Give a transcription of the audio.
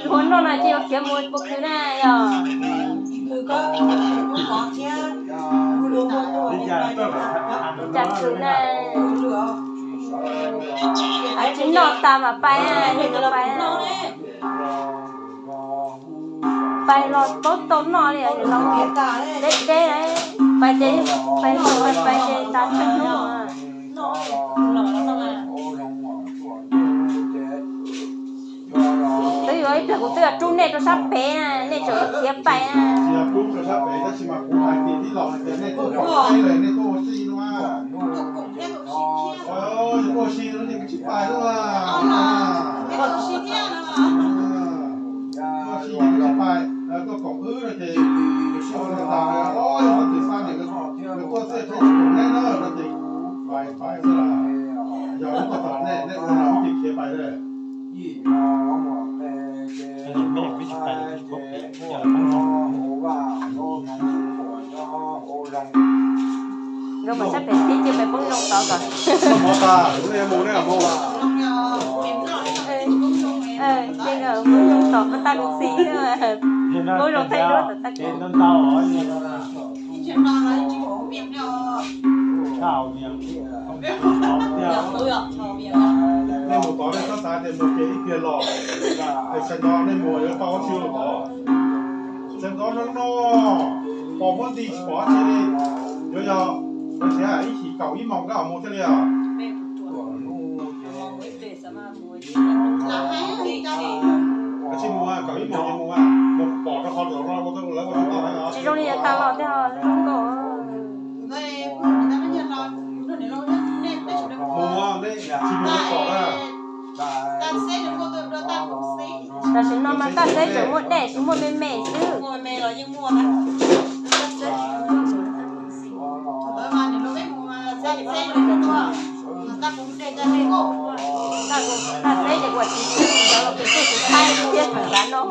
Ua noj no ces yuav khiav mus puas khwv na yog? Cas khwv na. Tsis noj tas mas pais, pais. Pais los paub tau noj li los deb deb, pais ces pais pais pais ces tas tsheej hnub. Twb yuav ib pliag kuv twb yuav rub nej rau sab pem, nej tseem khiav pais. Tsis yog rub rau sab pem tab sis mas kuv hais tias tib los hais tias nej tuaj kom teb lawm nej tuaj ua si no mas. Tuaj ua si no ces kuv tsis pais lawm. Tuaj ua si ces kuv tsis pais, tuaj kom wb no ces ua no tas, yog qhov twg faj niam lawv tuaj xwb tsis kom nej na no ces pais pais xwb las. Yog wb tuaj tom nej, nej ua no wb ces khiav pais lawm. Nkawd mus sab pem tib cia peb poob zoo tod kom. Ces nkawd poob zoo tod koj tag kuv xis. Poob zoo thaij duab tom tag kuv. Nej mus tod nej txhob xav tias mus ces ib pliag los, es sawv ntxov nej mus yuav tau ua si los tod. Sawv ntxov no no, pom muab nti tsis pom dab tsi li. Yuav yog, yuav txiav ib chim kaum ib moos koj mus thiaj li os. Tsis mus kaum ib moos ces mus, mus pom rau qhov zaum no ua lawv ua tsis tau heev os. Tsis zoo li yav tas los thiab os, zoo nkauj. Mus, nej tsis mus pom na. Tam sim no mas Taj Xeb tseem muaj dej, tsis muaj me me xwb. Taj Xeb ces kuv tsis tau los kuv tuaj kuv thaij thiab thaum ntawd no.